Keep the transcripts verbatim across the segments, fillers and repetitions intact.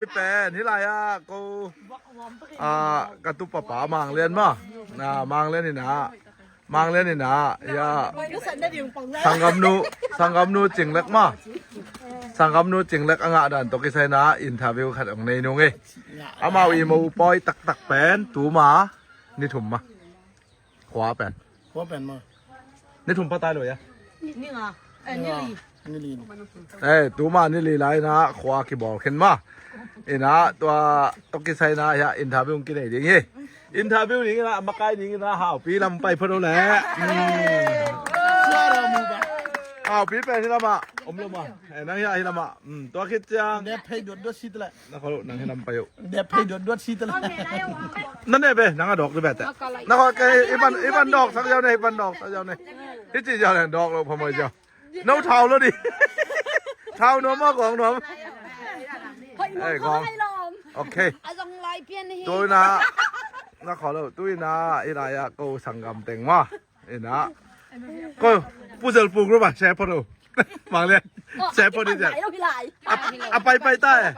Pen hih lai-ah ko, ah, ka tu papa Mang Lian maw. Ah, Mang Lian in ah, Mang Lian in ah, ya. Sanggamnu, sanggamnu Cing Lek maw. Sanggamnu Cing Lek a ngah dan tawh kisai in ah interview khat hong nei nung ei. Amau i mopawi taktak pen tuma ni thum mah. Khua pen. Khua pen maw. Ni thum patai lo ya. Ni nga. Eh, ni li. Ni li. Eh, tuma ni li lai in ah khua kibawl khin mah. In ah tua tawh kisai in ah ya interview kinei ding hi. Interview ding in ah makai ding in ah Haupi lam pai phot uh leh. Hmm. Haupi pen hih lamah om lo maw. Eh, nang ya hih lamah. Hmm, tua khit ciang. Dep phei duat duat sit leh. Na khawl uh, nang hih lam pai uh. Dep phei duat duat sit leh. Na ne be, nang a dawk dih be teh. Na khawl kei, i pan, i pan dawk sak ziau ne, i pan dawk sak ziau ne. Hih ci ziau ne, dawk lo phamawh ziau. No thau lo dih. Thau nuam maw, gawng nuam. Eh, gawng. Okay. Tu in ah, na khawl uh, tu in ah, hih lai-ah ko sanggam teng maw. In ah. Ko, pu zel pu group ah, share phot uh. Mang Lian. Share phot uh. A, a pai pai ta eh.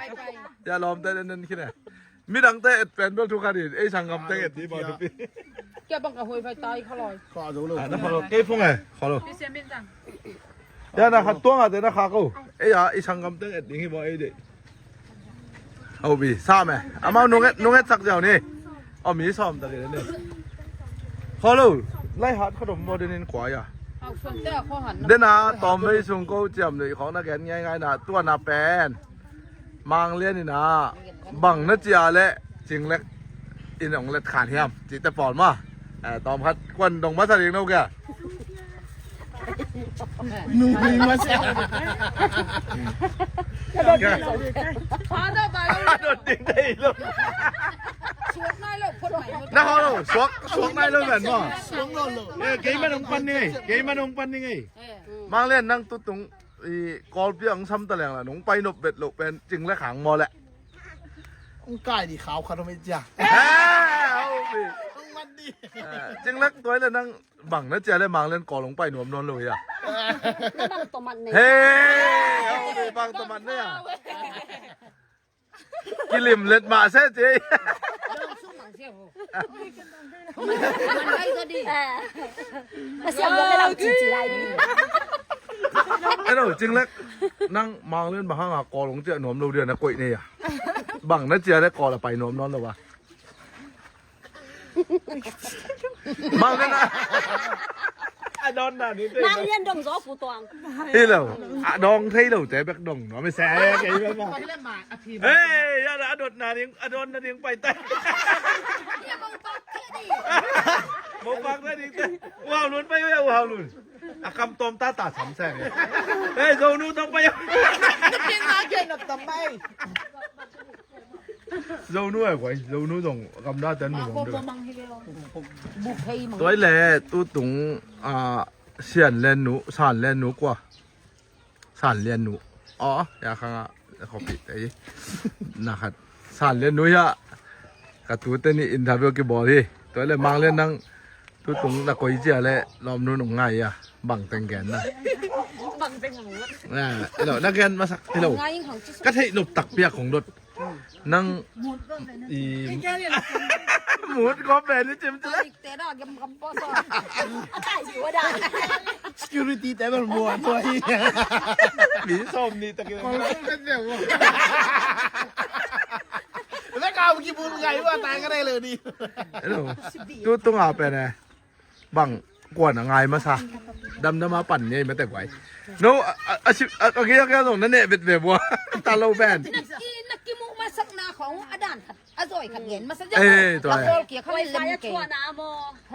Ya lawmte den den khin eh. Midangte et pen bel thu khat in, ei sanggam teng et dih maw, thupi. Kia bang ka hoi pai tai kha loi. Ah, na khawl uh. Kei phung eh, khawl uh. Ya na khat tuang ah te na kha ko. Ei ah, ei sanggam teng et ding hi maw ei dih. Haupi, sa me. Amau nung et, nung et sak ziau ni. Aw, mi sawm tak in ni. Khawl uh, lai hat khat om maw den in kua ya. Den ah, tawm vei sung ko ciam nuih khawng na gen ngai ngai na, tua na pen. Mang Lian in ah, bang na ci a leh, Cing Lek in hong let khan hiam, cihte pawl maw. Eh, tawm khat, kuan dong masa ding no kia. Nung hui masa. Dot ding thei lo. Na khawl uh, suak, suak nai lo ven maw. Suak lo lo. Eh, kei man hong pan ning ei, kei man hong pan ning ei. Mang Lian nang tutung i Kawlpi ah hong sam ta leng la, nong pai nop vet loh pen Cing Lek hang maw leh. Hong kai dih khau khat om ei cia. Eh, hau pi. Hong mat dih. Eh, Cing Lek tua leh nang bang na ci a leh Mang Lian Kawl hong pai nuam nawn lo hia. Na bang tawh mat nei. He, hau pi bang tawh mat nei a. Kilim let mah se ci. Hello, Cing Lek. Nang Mang Lian bang hang a Kawl hong ciah nuam lo dia na koih nei a. Bang na ciah leh Kawl a pai nuam nawn lo a. Mang Lian a. A dawn na ni. Mang Lian dong zaw Pu Tuang. Hi lo. A dong thei lo te bek dong nuam i se kei bek maw. Hei, ya la a dot na ding, a dawn na ding pai ta. Mo pak na ding ta. Wow, lun pai ya, wow, lun. A kam tom ta ta sam se. Hei, zo nu tong pai ya. Pin ma ke na tam pai. Zonu ai kuai, Zonu zong gamda ten mu zong de. Tuai le tutung a Sian Len nu, San Len nu kua. San Len nu. Aw, ya khang a khopi te. Na khat San Len nu ya. Ka tu te ni interview kibawl hi. Tuai le Mang Len nang Tutung na koi cia le lawmnu nong ngai a, bang teng gen na. Bang teng ngai. Na, hello, na gen masak, hello. Ka theih nop tak piak hong dot. Nang i mut ko pen ni cim cim. Security te bel muan tua hi. Mi som ni tak. Hello. Tutung a pen eh. Bang kuan a ngai masa. Damdam a pan ngei mate guai. No, a, a, a, a, a, a, a, zong na neh vet ve bua. Ta lo ben. Na ki, na kimuh masakna khong a dan khat, a zoi khat ngen masa. Eh, tua. A pawl kia kha lem kei.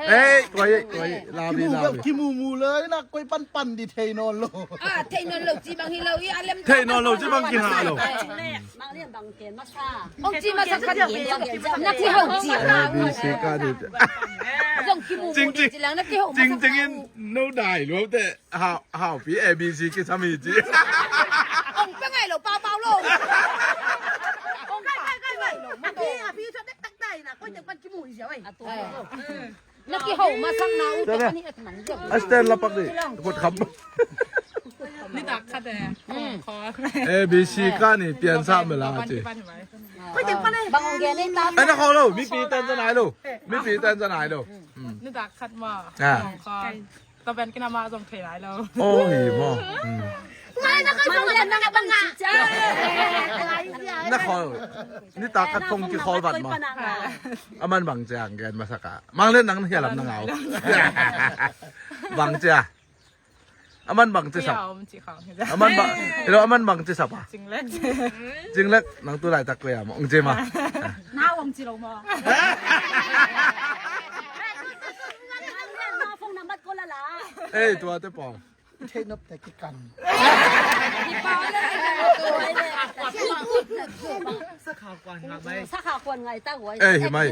Eh, tua, tua, la bi, la bi. Kimumu le na koi pan pan di thei nawn lo. Ah, thei nawn lo ci bang hi lo i a lem. Thei nawn lo ci bang ki ha lo. Mang Lian bang ken masa. Ong ci masa khat ken na ki ho ci. A B C ka di. Zong kimu mu di ci lang na ki ho masa. Cing cing in no dai lo te. Hau, Hau pi A B C ki sami ci. Ong pe ngai lo pau pau lo. Ong kai kai kai lo. A pi a pi cho dek tak dai na. Koi dek pan kimu i sia wei. Na ki ho masa na u te ni et man. A stand la pak di. Kut kham. Ni tak khat eh. A B C ka ni pian sa me la ci. Bang hong gen ei ta. Ai, na khawh lo, mipi tan za nai lo. Mipi tan za nai lo. Hmm. Nitak khat maw. Ah. Zong kha. Tua pen kina mah zong thei lai lo. Oh, hi maw. Hmm. Mang Lian, nang bang ci cia. Na khawh lo. Nitak khat phone kikhawl vat maw. Aman bang ci a gen masak a. Mang Lian, nang na hia lam na ngau. Bang ci a. Aman bang ci sap. Aman bang, hello, aman bang ci sap a. Cinglek. Cinglek, nang tu laitak koi a maw, ong ci ma. Na ong ci lo maw. Phone number ko la la. Eh, tua te pawng. Thei nop te kikan. Sakha kuan ngai ta guai. Eh, hi mai.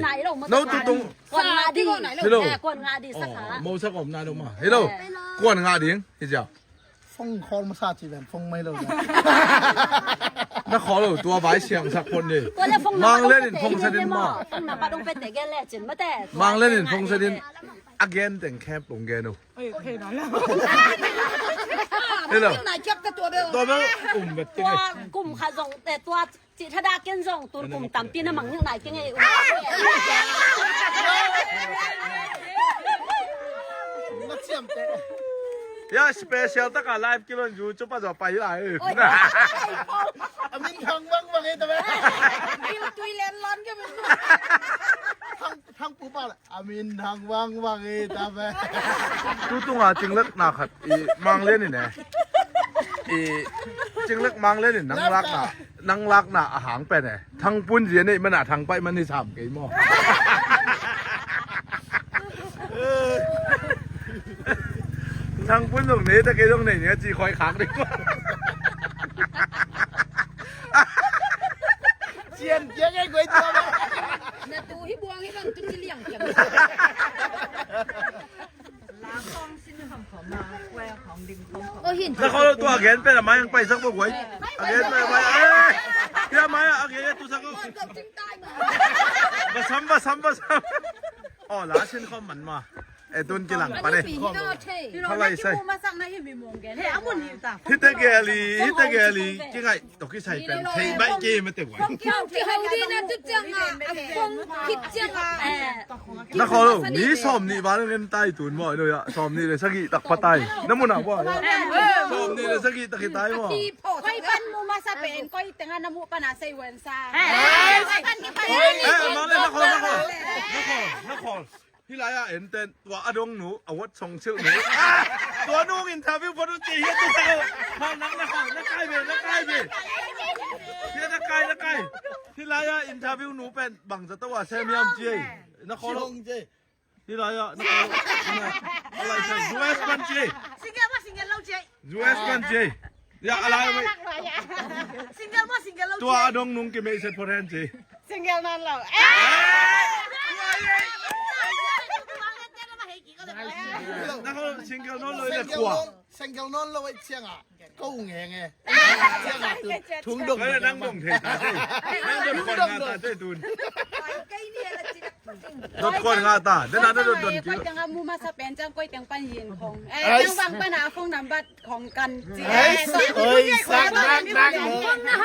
No tutung. Kuan nga di. Hello. Eh, kuan nga di sakha. Mo sak om na lo ma. Hello. Kuan nga ding. Hi ja. Phone call masa ci ven, phone mai lo. Na khawh lo, tua vai siang sak phone ni. Mang Lian in phone sa din ma. Phone number dong pe te gen le cin ma te. Mang Lian in phone sa din. A gen teng khep long gen o. Hello. Tua bel um bet teng. Tua kum kha zong te tua. Ci thada ken zong tun kum tampi na mang nai keng ei. Ya special taka live kilon YouTube a zo pai lai. Amin thang bang bang ei ta be. Tui len lon ke min. Thang thang pu pa la. Amin thang bang bang ei ta be. Tutunga Cinglek na khat i Mang Lian in e. I Cinglek Mang Lian in nang lakna, nang lakna a hang pen e. Thang pun zia nei mana thang pai man hi sam kei maw. Thang pun zong nei ta kei zong nei ni a ci khoi khak ding. Cian kiang ei guai tua ba. Na tu hi buang hi bang tu ci liang kiang. Na khawh lo tua a gen pen a mai ang paisak bo guai. A gen pen a mai. Eh, ya mai a gen tu sak. Basam, basam, basam. Oh, la sin khawm man ma. Eh, tun kilang pan e. Khalai sai. Hita geli, hita geli. Kingai. Toki sai pen thei bai ke mate wai. Kong kihau di na tu ciang a, a kong khit ciang a. Na khawh lo, mi sawm nih val ngen tai tun maw, no ya, sawm nih le sagih tak pa tai. Na mun a bua ya. Sawm nih le sagih tak hi tai maw. Koi pan mu masa pen, koi teng a na mu pan a sei wen sa. Eh, ma le na khawh, na khawh. Na khawh, na khawh. Hih lai-ah enten tua a dong nu, a wat song silh nu. Ah! Tua nu interview pha nu ci hian tu sak o. Hau nang na hau, na kai ve, na kai ve. Hian na kai, na kai. Hih lai-ah interview nu pen bangzah tawh a sem hiam ci ei. Na khawl lo. Hih lai-ah na khawl lo. A lai sa U S pan ci ei. Single ma single lo ci ei. U S pan ci ei. Ya, a lai mai. Single maw, single lo. Tua a dong nung ki mei set for hand ci. Single nawn lo. Na ko single nawn lo le kua. Single nawn lo ai ciang a. Ko nge nge. Ciang a tu. Tung dong. Nang dong thei ta ci. Nang dong thei ta ci tun. Dot khawng nga ta, den a na dot don kik. Koi teng a mu masa pen ciang koi teng pan yin khong. Eh, ciang bang pan a khong nambat khong kan ci. Oi, sak nak nak.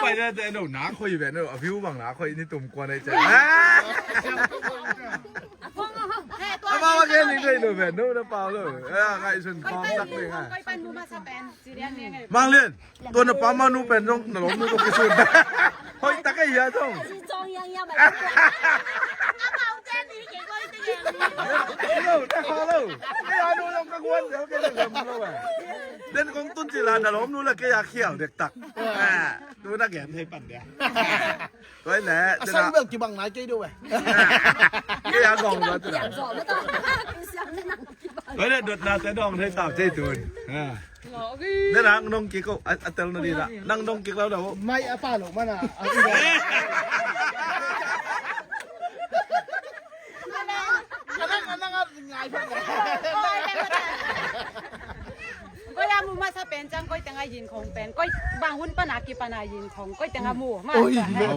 Pai na te no na khoi ve no, a view bang na khoi ni tum kua nei ciang. A ma ma gen ni dei no ve no na pau lo. Eh, ngai sun khong tak le ngai. Koi pan mu masa pen. Mang Lian, tua na pa ma nu pen zong na lawm nu zong kisun. Hoih tak a hia zong. Hello, ta kha lo. Kei a nu zong ka guan zel kei zong lo eh. Den kong tun ci la na lawm nu la kei a khial dek tak. Ah, tu na gen thei pan dia. Tua hi leh a sang bel kibang nai kei deuh e. Kei a gawng lo tua. Tua hi leh dotna te dawng thei tau thei tun. Nang dong kik ko a tel na di la. Nang dong kik lo lo. Mai a pa lo mana. Anang anang a ngai pa. Koi a mu masa pen ciang koi teng a yin khong pen koi bang hun pan a kipan a yin khong koi teng a mu ma.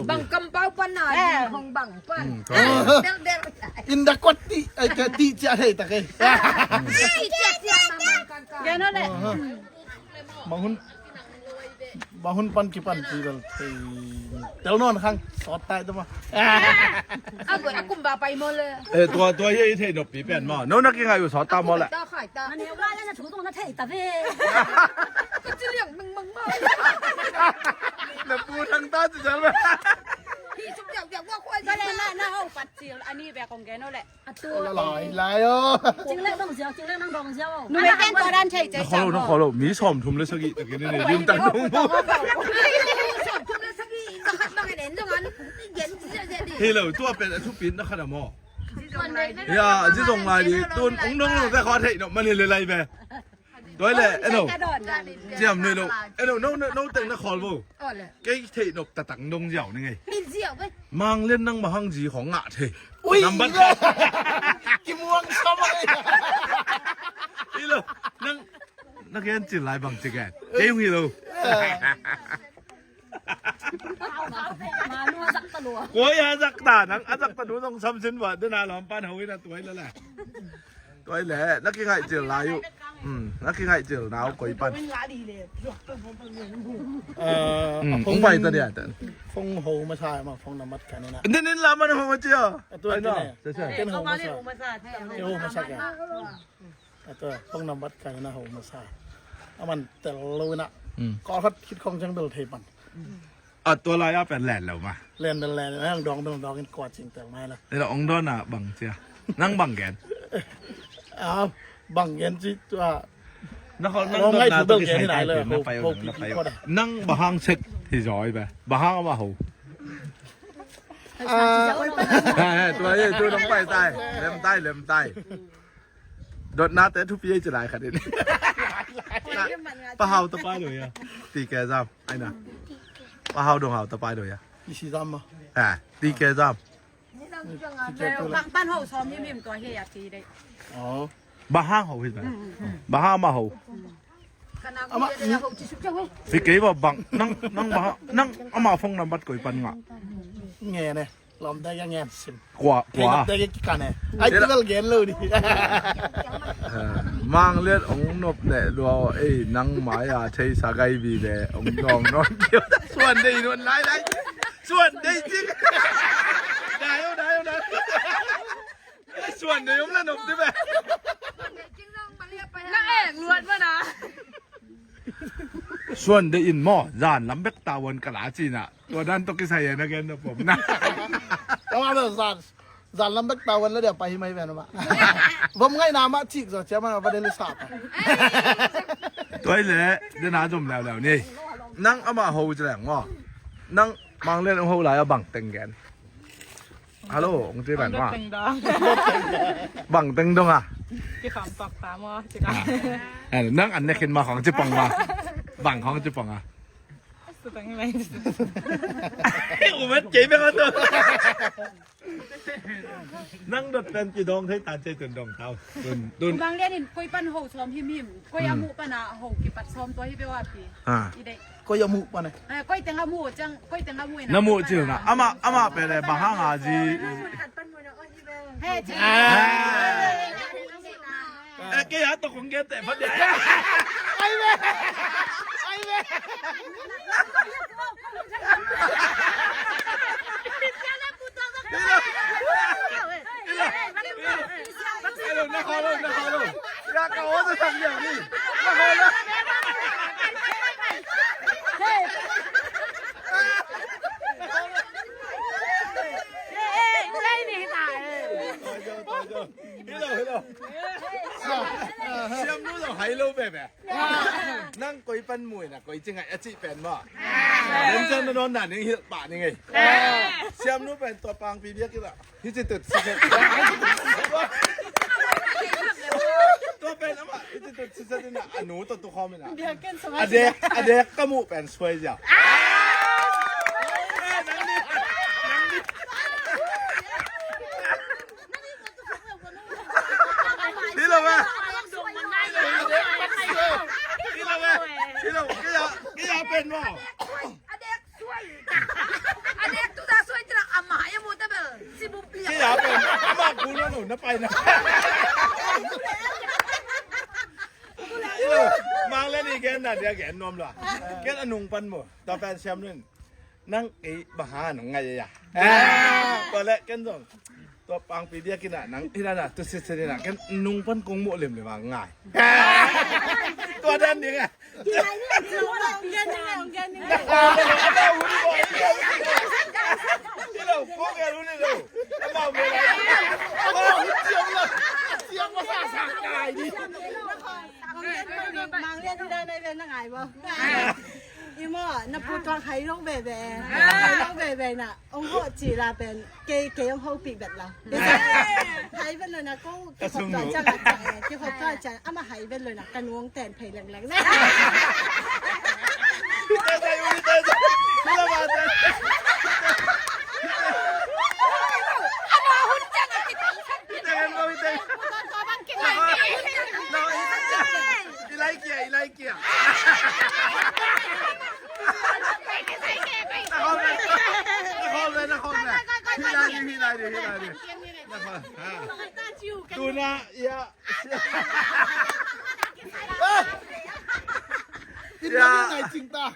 Bang kampau pan a yin khong bang pan. Del del. In da kot ti ai ka ti cia thei ta ke. Ti cia cia ma ma kan ka. Geno le. Bang hun. Bang hun pan kipan ci bel thei tel nawn khang sawt tai ta ma. A guai a kum ba pai maw le. Eh, tua, tua hi i theih noppi pen maw. No na kingai uh sawt ta maw le. Ta khai ta. Man heu la le na thu tong na thei ta ve. Ka ci liang meng meng maw. Na pu thang ta ci jal ve. Hi suk yau yau wa khoi. Ka le na, na hau pat cil ani ve kong gen no le. A tu. Lai, lai aw. Cing lek dong ziau, cing lek nang dong ziau. Nu me pen tua dan thei thei. Na khawl lo, na khawl lo. Mi sawm thum le sagih tak in ne lim tan dong mu. Sawm thum le sagih, na khat bang en en dong an. Gen ziau ziau di. Hi lo, tua pen a thupi na khat a maw. Ya, zi zong lai di. Tun ong dong lo te khaw thei no, man hi le lai be. Tua hi le, eno. Ciam nei lo. Eno, no, no, no teng na khawl bo. Kei theih nop taktak dong ziau ni ngei. Min ziau ve. Mang Lian nang bang hang zi khong ngah thei. Ui, nambat khat. Kimuang sam ai. Hi lo, nang, na gen cil lai bang ci gen. Kei hong hi lo. Koi a zak ta nang, a zak ta nu zong sam sin va, den a lawm pan ho in a tuai la la. Tuai le, na kingaih cil lai uh. Hmm, na kingaih cil nau koi pan. Eh, hmm, a phone, hong pai ta dia tan. Phone ho masa ma, phone nambat ka ne na. Den in la man ho ma cia. A tu ai na. Ken ho masa. Ken ho masa ka. A tu phone nambat ka ne na ho masa. A man tel lo na. Hmm. Call khat khit khong ciang bel thei pan. A tua lai a pen len lo ma. Len pen len, nang dong pen dong in kua cing tel mai la. Ela ong don a bang cia. Nang bang gen. A bang gen ci tua. Na khol nang don na tua kisai tai pen na pai o nang na pai o. Nang bang hang sek hi zoi ba. Bang hang a ma ho. A. Tua ye, tua nang pai tai. Lem tai, lem tai. Dotnate thupi ei ci lai khat in. Pa Hau tapa lo ia. Ti ke zam ai na. Pa Hau dong Hau tapa lo ia. Isi zam ma. Ha, ti ke zam. Pan, pan ho som him him tua he a ti dei. Oh. Bang hang ho hi ba. Bang hang ma ho. Ama. Fi kei ba bang nang, nang bang hang nang ama phone nambat koi pan nga. Nge ne. Lawmte ka ngen sim. Kua, kua. Lawmte ka kikan e. Ai ti bel gen lo di. Mang Lian ong nop leh lua ei nang mai a thei sa gai bi ve ong dong non kio. Suan dei non lai lai. Suan dei cik. Dai o, dai o, dai. Suan dei om la nop di ve. Na eng luat mana. Suan dei in maw zan lam bek ta wan ka la cina. Tua dan tawh kisai a na gen na pom na. Tama bel zan, zan lam bek tawan la dia pai hi mai ven ma. Vom ngai na ma cik zo cia ma ba de lu sa ta. Tua hi le de na zom leu leu ni. Nang ama ho ci leng maw. Nang Mang Lian ong ho lai a bang teng gen. Hello, ong ci ban ma. Bang teng dong a. Ci kham pak ta maw ci ka. Nang an ne khin ma khong ci pong ma. Bang khong ci pong a. Umat kei bek a to. Nang dot pen kidong thei tan cei tun dong tau. Tun, tun. Bang lian in koi pan ho sawm him him. Koi a muh pan a ho kipat sawm tua hi bek a pi. I dei. Koi a muh pan a. Koi teng a muh ciang, koi teng a muh. Na muh cil na. Ama, ama pe le bang hang a zi. Eh, kei a tawh kong gen teh phot dia. Ai ve! Ai ve! Hello, na hello, na hello. Ya ka o ta sang ya ni. Na hello. Hello, hello. Siamnu zong hai lo bebe. Nang koi pan mui na koi ci ngai a ci pen maw. Len ciang na nawn na ning hilh pah ning ei. Siamnu pen tua pangpi biak ila. Hi ci tut si. Tua pen ama hi ci tut si sa ina anu to tu khom ina. A dek, a dek ka muh pen suai ziau. Hi lo ve. Hi lo ve. Hi lo. Kei a, kei a pen maw. A dek suai. A dek tu da suai tira ama ya mu ta bel. Si bu plia. Kei a pen. Ama ku lo lo na pai na. Hi lo. Mang le ni. Gen na dia gen nuam lo. Ken a nung pan maw. Tua pen siam nun. Nang kei bang hang nang ngai ya. Tua leh ken zong tua pangpi dia kina nang ina na tu sit sit ina ken nung pan kong mo lem lem a ngai. Tua dan ding a. Mang lian i dan ai ven na ngai bo. I maw na pu tuang hai long bebe. Hai long bebe na. Ong ho ci la pen kei kei ong ho pi bet la. Hai bet lo na ko ki khop tua chang a chang e ki khop tua chang ama hai bet lo na ka nuang ten phei leng leng na. Ilai kia, ilai kia. Na khol ve, na khol ve, na khol ve. Hi lai di, hi lai di, hi lai di. Na khol, ha. Tuna, ya. Ina ngai cing ta.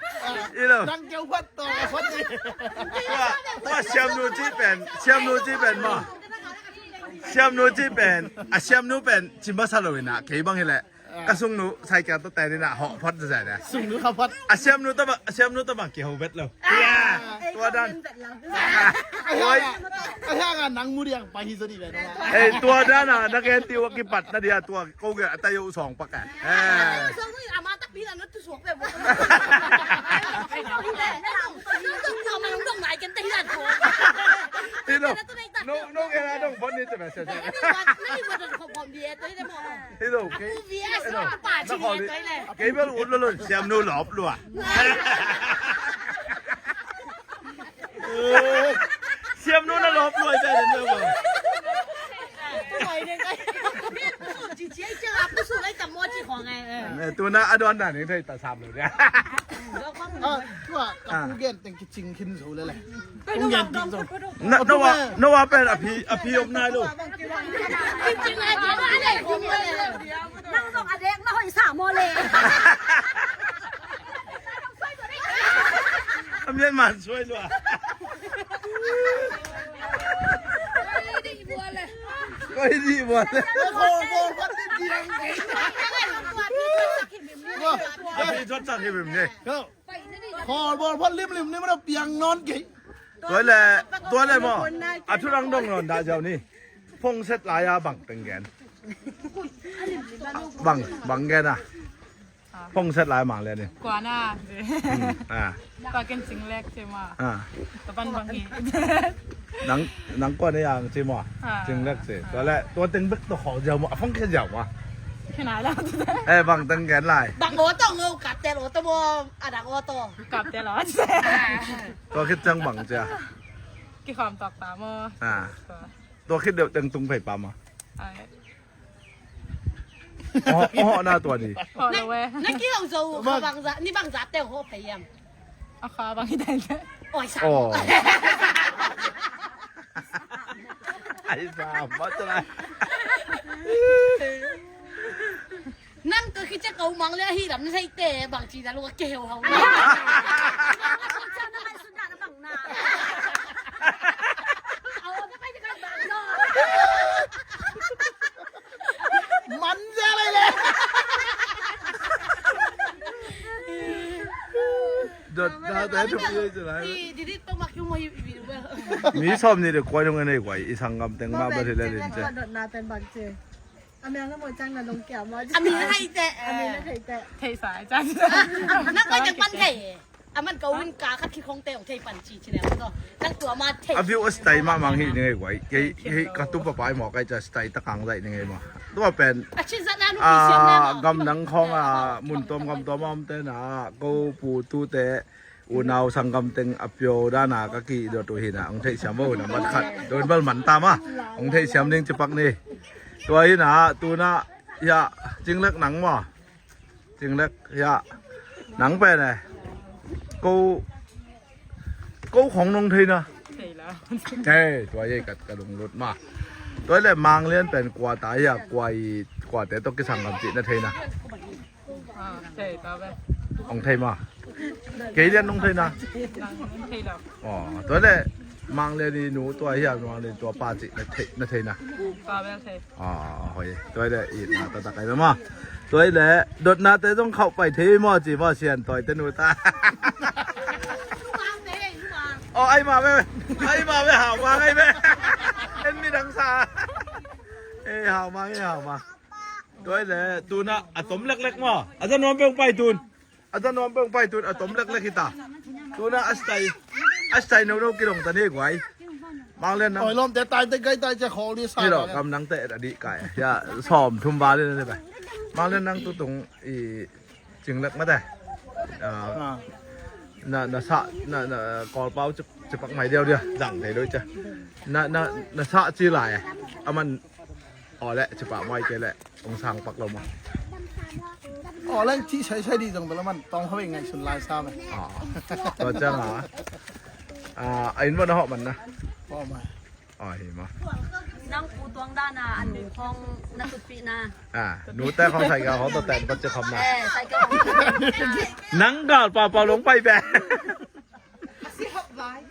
Ilo. Nang keu phat to, phat ni. Wa, wa siam nu ci pen, siam nu ci pen ma. Siam nu ci pen, a siam nu pen, ci masa lo ina, kei bang hi leh. Ka sung nu, sai kia to teni na, ho phat zai na. Sung nu kha phat. A siam nu ta ba, a siam nu ta ba ki ho bet lo. Ya, tua dan. Ai ha, ai ha nang mu diang pa hi zo di ben. Eh, tua dan a, na ken ti wa ki pat na dia tua, ko ge a ta yo song pak a. Eh. Ino, no, no, kena dong pon ni te message. Ino, kei, ino, na khol di. Kei bel ut lo lo, siam nu lop lua. Siam nu na lop lua, siam nu lop lua. Tuna a don na ni thei ta sam lo dia. Tua ka pu gen teng kicing khin zo le le. Kong gen ting zo. Na, na wa, na wa pen a phi, a phi om nai lo. Nang zong a dek na hoih sa maw le. A mian man suai lua. Koi di bua le. A phi zot sak hi bim ne. Khawl bawl phot limlim ni man a piang nawn kei. Tua le, tua le maw. A thu dang dong nawn dah ziau ni. Phone set lai a bang teng gen. Bang, bang gen a. Phone set lai mang le ni. Kua na. Hmm, a. Kua ken Cing Lek ci maw. A. Ka pan bang hi. Nang, nang kua na yang ci maw. A. Cing Lek ci. Tua le, tua teng bek tua khawl ziau maw. A phone khe ziau maw. Khe nai lau. Eh, bang teng gen lai. Bang auto ngau kap tel auto maw. A dak auto. Kap tel auto. Tua khit ciang bang cia. Kikhawm tawk ta maw. A. Tua. Tua khit deuh teng tung phei pa maw. Ai. Oh, oh, na tua ni. Hawh lo eh. Na kihawh zo uh kha bangzah, ni bangzah teng hawh phei hiam. A kha bang hi dan. Oi sa. Oh. Ai sa, mawh tua lai. Nang ka kicia ko mang le ahi lam na thei te bang ci na lua keu hau na. Man zia lai le. Dot na te tu pi ai zia lai. Di di di to mak yung mo hi. Mi som ni de koi nung anei koi i sanggam teng ma ba le lin ce. Dot na pen bang ce. A mel na mo cang na long kia mo. A mi na thei te. A mi na thei te. Thei sa cang. Na koi cang pan thei. A man ka win ka khat khi khong te ong thei pan ci ci ne ko. Nang tua ma thei. A view a style ma mang hi ni ngai koi. Kei, kei ka tu pa pai mo kai ca style ta kang zai ni ngai mo. Tua pen. A ci zat na nu ki siam na mo. Gam nang khong a mun tom gam tom om te na ko pu tu te. Unau sanggam teng a pio dana ka kidot uh hina ong theihsiam uh hina mat khat don bal man tam a ong theihsiam ding cipak ni. Tua hina tuna ya Cinglek nang maw. Cinglek ya nang pen e ko ko khong nong theina. Thei tua ye ka lunglut ma. Tua le Manglian pen kua ta ya kua i kua te to kisanggam cih na theina. Thei, ka ve. Hong thei ma? Kei lian hong thei na? Nang hong thei lo. Aw, tua le Mang Lian i nu tua hi a, Mang Lian tua pa cih na thei, na thei na? Ka ve, thei. Aw, hoi. Tua le i na ta ta kai ma. Tua le dotnate zong khauh pai thei maw ci maw, Sian Tawi te nu ta. Aw, ai ma ve. Ai ma ve, hau ma ngai ve. En mi dang sa. Eh, hau ma ngai, hau ma. Tua le tuna a tom leklek maw? A za nuam peng pai tun. A za nuam peng pai tun, a tom leklek hi ta. Tuna a stai, a stai no no kilong ta ni guai. Mang Lian nang. Oi, lom te tai te gai tai ce khol ni sa. Ni lo, kam nang te a di kai. Ya, sawm thum ba le ne ba. Mang Lian nang tu tung i cing lek ma te. Ah. Ah. Na, na sa, na, na kol pau cik, cik pak mai diau dia. Zang thei lo ce. Na, na, na sa ci lai. Aman Aw le, ci pah mai kei le, hong sang pak lo maw? Aw le, ci sai sai di zong bel a man, tawng hawei ngaihsun lai sa me. Aw. Tua ciang a. Ah, a inn bang na hawh man na. Aw mai. Aw, hi maw. Nang pu tuang dan a, a nu khong na tutpih na. Ah, nute khong sai gal khong tua ten pat ci khom na. Eh, sai gal khong. Nang gal pa pa long pai be. A si hop lai.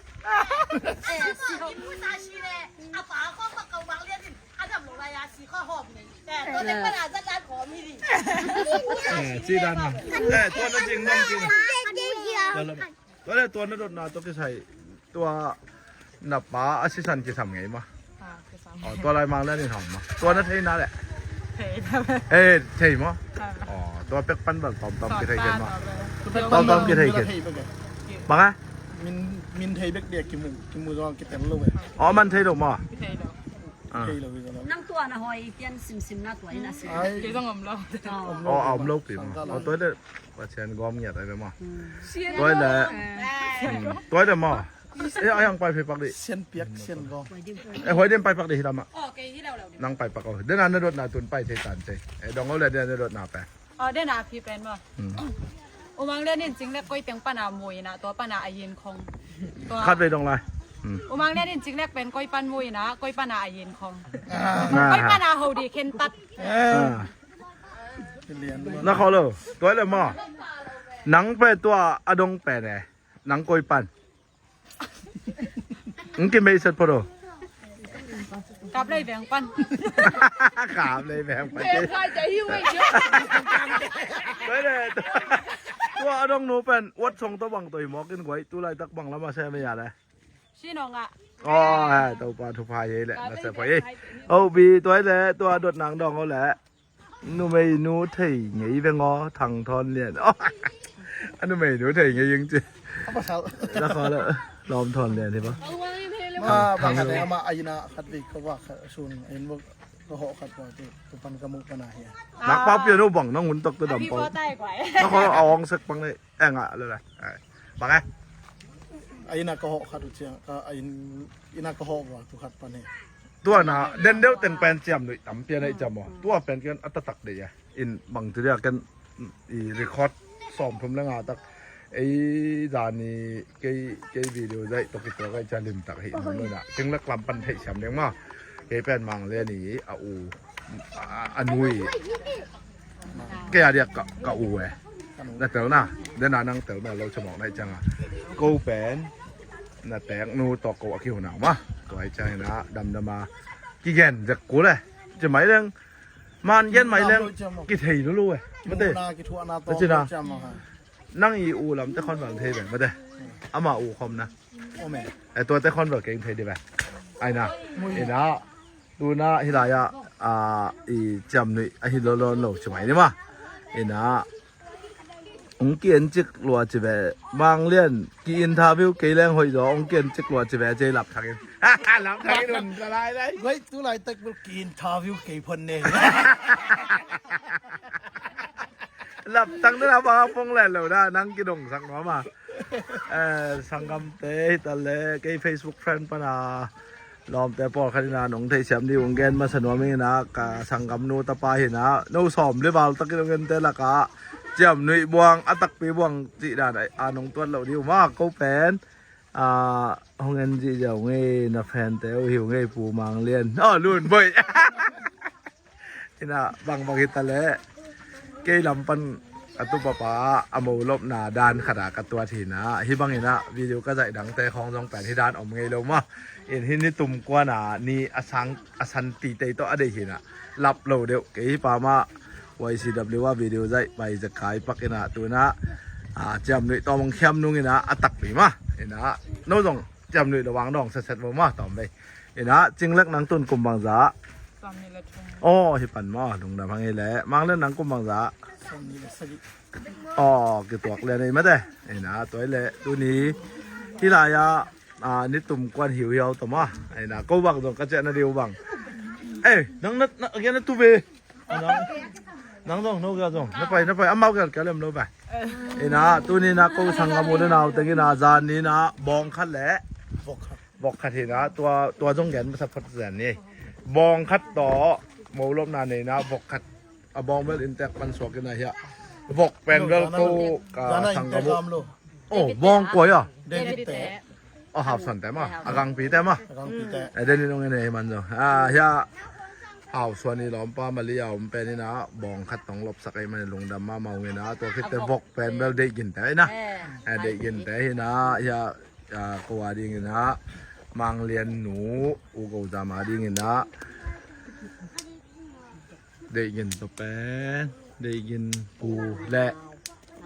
Eh, si hop. Inn mu sa si le, a pa khong ma kau bang lian in. Eh, ci dan ma. Eh, tua na cing dong cing. Tua le, tua le, tua na dotna tua kisai. Tua na pa a sisan kisam ngei ma. Ah, kisam. Oh, tua lai Mang Lian in ham ma. Tua na thei na le. Thei na. Eh, thei ma. Ah. Oh, tua pek pan bal tom tom kithei ken ma. Tom tom kithei ken. Bang a? Min, min thei bek dia kimu, kimu zong kitel lo ve. Oh, man thei lo ma. Thei lo. Ah. Nang tua na hoi pian simsim na tua in a sim. Ai. Kei zong om lo. Oh. Oh, om lo pi. Sangkal. Oh, tua le Pasian gom ngiat ai be ma. Hmm. Tua le. Hmm. Tua le ma. Eh, ai ang pai phei pak di. Sian piak, sian gom. Eh, hoi diam pai pak di hi la ma. Oh, kei hi lo lo. Nang pai pak o. Den a na dotna tun pai thei tan thei. Eh, dong o le den a na dotna pe. Aw, den a phi pen maw? Hmm. U Mang Lian in cing lek koi teng pan a mu in a, tua pan a a yin khong. Tua. Khat vei dong lai. Hmm. U Mang Lian in cing lek pen koi pan mu in a, koi pan a a yin khong. Ah. Koi pan a ho di khen tat. Ah. Na kho lo. Tua le maw. Nang pe tua a dong pen e. Nang koi pan. Ng ki mei set photo. Kap lei veng pan. Kap lei veng pan. Veng kai te hiu ei hiu. Tua a dong nu pen wat song to bang toi mawk in guai, tu laitak bang lama se me ya le. Si nong a. Oh, eh, Topa thupha hi le, na se poi. Oh, bi tua le, tua dot nang dong o le. Numeinu thei ngei veng aw, Thang Thawn Lian. A numeinu thei ngei ing ci. A pasal. Na khaw la, Lawm Thawn Lian hi ba? Ma, Thang, ba khat Thawn. Ama a inn a khat vei ka va khat sun, a inn bawk ka hawh khat va tu, tu pan ka muh pan a hi a. Nak pau pian uh bang, nang hun tak tu dam pau. Na khaw a awng sek pang nei, eh, ngah le la. Ai. Bang eh? A inn a ka hawh khat uh ciang, ka a inn, inn a ka hawh va tu khat pan hi. Tua na, den deuh teng pen ciam nuih tam pian ei ciam aw. Tua pen ken a tatak dei a. In bang tu dia ken i record sawm thum le nga tak. Ei zani kei, kei video zai toki tua kai ca lim tak hi. Nuna. Ting lak lam pan thei siam deng ma. Kei pen Mang Lian i a u, a, a nui. Kei a diak ka, ka u e. Na tel na. Den a nang tel na lo ca mawk nai ciang a. Ko pen. Na tek nu tawk ko a kihuna ma. Ko ai ciang ina damdam a. Kigen zek kul e. Ci mai leng. Man gen mai leng. Kithei lulu e. Mate. Nang i u lam te khon bang thei beng. Mate. Ama u khom na. E tua te khon bang keng thei di beng. Ai na. Ina. Tuna hilai ah, ah, i ciam nuih ahi lo lo lo ci mai ni ma. Ina, ong ki en cik lua ci ve. Mang Lian ki interview kei leng hoih zaw, ong ki en cik lua ci ve, ci lap thak in. Lap thak in un ka lai lai. Wei, tu lai tek bul ki interview kei phon ne. Lap thak dena ba pong len lo da, nang ki dong sak nuam a. Eh, sanggamte hi ta le, kei Facebook friend pana. Lawmte pawlkhat ina nong theihsiam ding ung gen masa nuam ina ka sanggamnu tapa hina no sawm le val takin ung gente laka ciam nuih buang a takpi buang cih dan a nong tuat loh ding uma ko pen a hong en zihziah ung ei na fante uh hi ung ei Pu Mang Lian aw lun boih. Ina bangbang hita le kei lam pan Ka tupapa a mo lopna dan khat ah ka tuat hi in ah, hih bangin ah video ka zaih dangte khawng zong pen hih dan om ngei lo maw. In hih ni tum kuan a ni a sang a san titei tawh a deih hi in ah, lap lo deuh. Kei hih pa mah Y C W a video zaih pai zekai pak in ah tu in ah, ah, ciamnuih tawh mong khiam nung in ah a takpi mah. In ah no zong ciamnuih lo vang dong setset bo mah tawm vei. In ah Cinglek nang tun kum bangzah? Sawmnih le thum. Aw, hih pan maw, lungdam hang hi leh. Manglen nang kum bangzah? Sawmnih le sagih. Aw, kituak lian ei mate. In ah tua hi leh tuni hih lai-ah, ah, ni tum kuan hiuhiau tawh maw. In ah ko bang zong ka ciah na ding uh bang. Eh, nang na, na, a gen na tu ve. Nang, nang zong, no gel zong. Na pai, na pai, amau gel kia lem lo pai. In ah tuni in ah ko sanggam u le nau teng in ah zan ni in ah bawng khat le vok khat hi in ah, tua, tua zong gen masak phot zan ni. Bawng khat tawh mo lopna nei in ah vok khat, a bawng bel inntek pan suak in ah hiah vok pen bel ko ka sanggam u. Oh, bawng kua hia? David te. Oh, Hausuan te maw? A gangpi te maw? A gangpi te. Eh, den in ong en ei man zong. Ah, hiah Hausuan i lawmpa Malia om pen in ah bawng khat tong lopsak ei man, lungdam mahmah ung in ah, tua khit teh vok pen bel Deih Gin te in ah. Eh, Deih Gin te hi in ah, hiah, ah, ko a ding in ah, Mang Lian nu, U Go Zam a ding in ah, Deih Gin tawh pen, Deih Gin pu le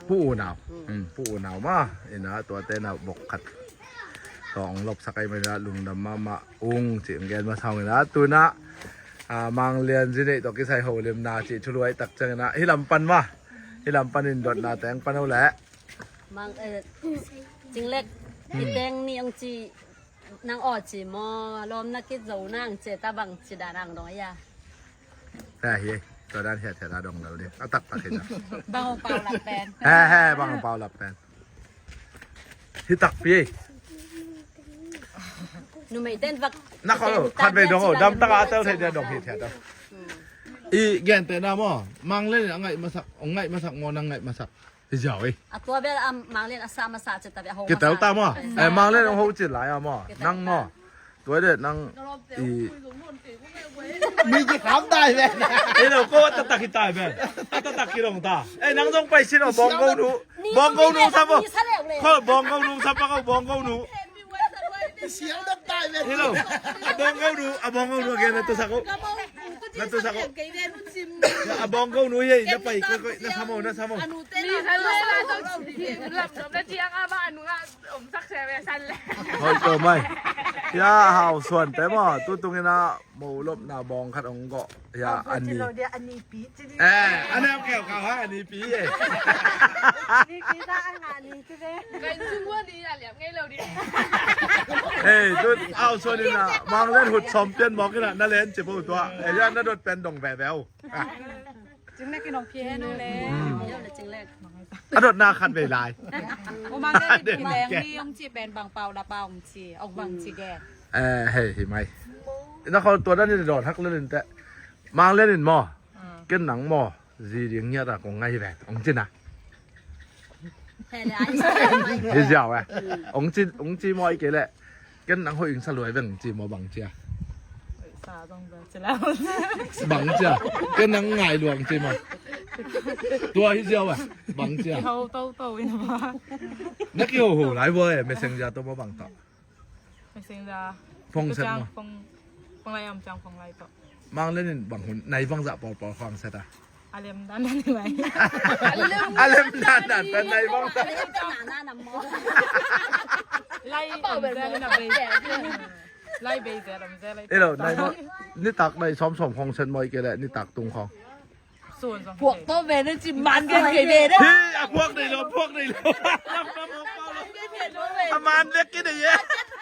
Pu U Nau. Hmm, Pu U Nau mah in ah tuate in ah vok khat tong lopsak ei man in ah, lungdam mahmah ung cih gen masa ung in ah, tu in ah, ah, Mang Lian zi neih tawh kisai holimna cih thulu ahih tak ciang in ah hih lam pan mah, hih lam pan in dotna teng pan uh leh. Mang, eh, Cinglek, hih teng ni ong ci, nang aw ci maw, lawm na kizo nang ci ta, bang ci dan ang dong a hia? He, hi, tua dan hiathiat a dong lo ding. A taktak hi ta. Bang hong paulap pen. He, he, bang hong paulap pen. Hi takpi ei. Numei ten vak. Na khawl lo, khat vei dong o, dam tak a tel thei dia dong hiathiat a. I gentehna maw, Mang Lian in a ngaih masak, hong ngaih masak maw, nang ngaih masak? Hi ziau ei. A tua bel a Mang Lian a sa masa ci ta bel a ho masa. Kitel ta maw? Eh, Mang Lian hong ho cin lai a maw? Nang maw? Tua de nang i mi kikham tai ve. Ei lo ko a taktak hi tai ve. A taktak kidong ta. Ei, nang zong pai sin o, Bawnggo nu. Bawnggo nu sa maw? Ko Bawnggo nu sa pa ko, Bawnggo nu. Siang dam tai ve. Hi lo. A Bawnggo nu, a Bawnggo nu a gen na tu sak o. Na tu sak o. A Bawnggo nu hi ei, na pai koi koi, na sa maw, na sa maw. Anu te na. Lam dom na ciang a ba anu a. Om sak se ve san le. Hoih tawm ei. Hia Hausuan te maw, tu tung in ah mo lopna bawng khat hong gawh. Hia a ni. Lo dia a ni pi ci di. Eh, a ni a keu kau ha, a ni pi eh. Ni pi ta a nga ni ci de. Kai sung wa ni a liam ngei lo di. Hei, tu Hausuan in ah Mang Lian hut sawm pian mawk in ah na len ci po tua. Eh, hia na dot pen dong veve o. Cinglek in hong pia hen ong le. Mm. A dotna khat vei lai. U Mang Lian in kileng ni ong ci pen bang paulap a ong ci, ong bang ci gen. Eh, hei, hi mai. Na khawl tua dan in dot hak lel in teh. Mang Lian in maw. Ken nang maw, zi ding ngiat a kong ngai ven, ong ci na. Hi ziau eh. Ong ci, ong ci maw i kei leh. Ken nang hoih ing sa luai veng ci maw, bang cia? Sa zong bel ci lau. Bang cia? Ken nang ngai luang ci maw? Tua hi ziau ah. Bang cia? Kiho toto in a ba. Na kiho ho lai vua eh, messenger to maw bang to? Messenger. Phone set maw? Phone, phone lai om ciang phone lai to. Mang Lian in bang hun nai bang zah pawlpawl khawng set a. A lem dan dan hi mai. A lem dan dan pen nai bang dan. Lai om zel na bei. Lai bei zel om zel lai. Elo, nai bang. Nitak nai sawm sawm khawng set maw i kei leh nitak tung khawng. Phuak tawh ve na ci man gen kei ve na. Hi, a phuak nei lo, phuak nei lo. A man vek kei nei e.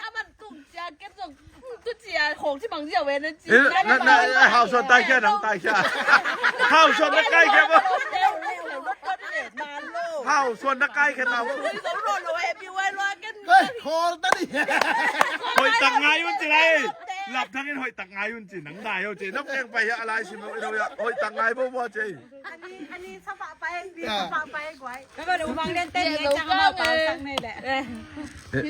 A man tung cia ken zong. Tu cia khong ci bang cia ve na ci. Eh, na, na, eh, Hausuan tai kia, nang tai kia. Hausuan na kai kia ba. Hausuan na kai kia ta ba. Hei, khol ta ni. Hoih tak ngai un ci lai. Lap thang in hoih tak ngai un ci, nang dai ho ci. Nap keng pai hia, a lai sim lo, i lo hia. Hoih tak ngai bo bo ci. Ani, ani sapa pai, ni sapa pai guai. Ka ba du bang den ten ni cang ma pa sang nei le. Eh,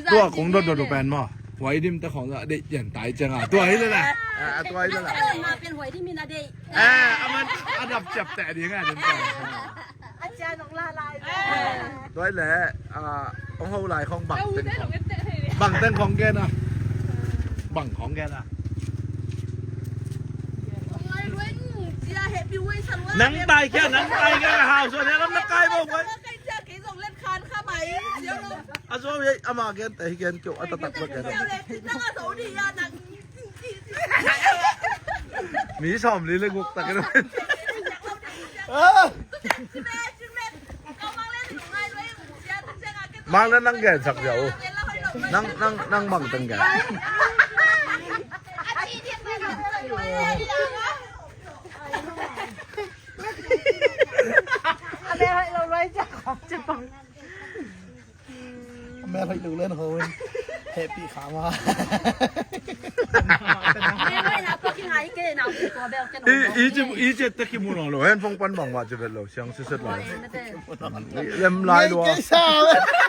tua kong dot dot pen maw. Huai dim ta khong la dei pian tai cang a. Tua hi le la. Ah, tua hi le la. Ma pen huai dim in a dei. Eh, a man a dap ciap te ding a dim ta. Tuai le, ah, hong ho lai khong bang teng khong. Bang teng khong gen a. Bang khong gen a. Nang tai kia, nang tai kia, hau so ne lam na kai bo koi. A so ye, ama gen te hi gen kyo, a tatak ba gen. Mi sawm li le guk tak. Ah! Mang na nang gen sak ziau. Nang, nang, nang mang tang gen. Mel hoih lo len ho in. Happy kha ma. I, i ci, i ci te ki mu lo lo. Hen phong pan bang wa ci vet lo. Siang siset lo. Lem lai lo. Ke sa.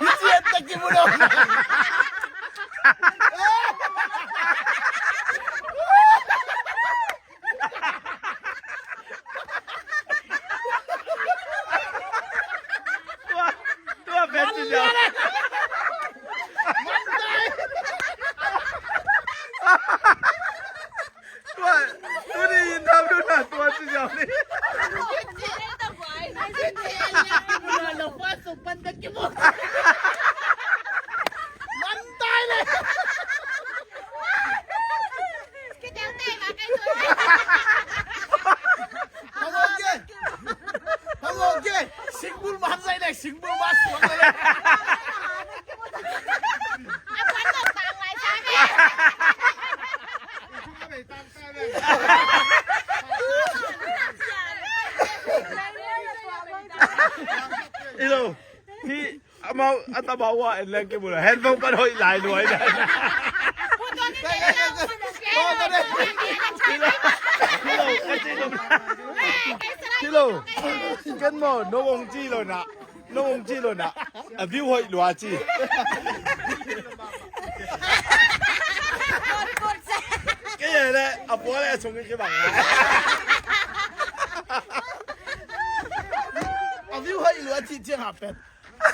I ci te ki mu lo. Tua, tua pen ci ziau. Tua, tuni interview na tua ci ziau ni. Man tai le. Hang ong ke. Hang ong ke. Singbul man zai le, singbul man suak le. Ilo. Hi. Amau a tabau a en leng kibul a, hen bang pan hoih lai luai na. Kilo, kilo, kilo. Ken mo, no wong ci lo na, no wong ci lo na. A view hoih lua ci. Kei le a pua le a sung ki bang. A view hoih lua ci ciang happen.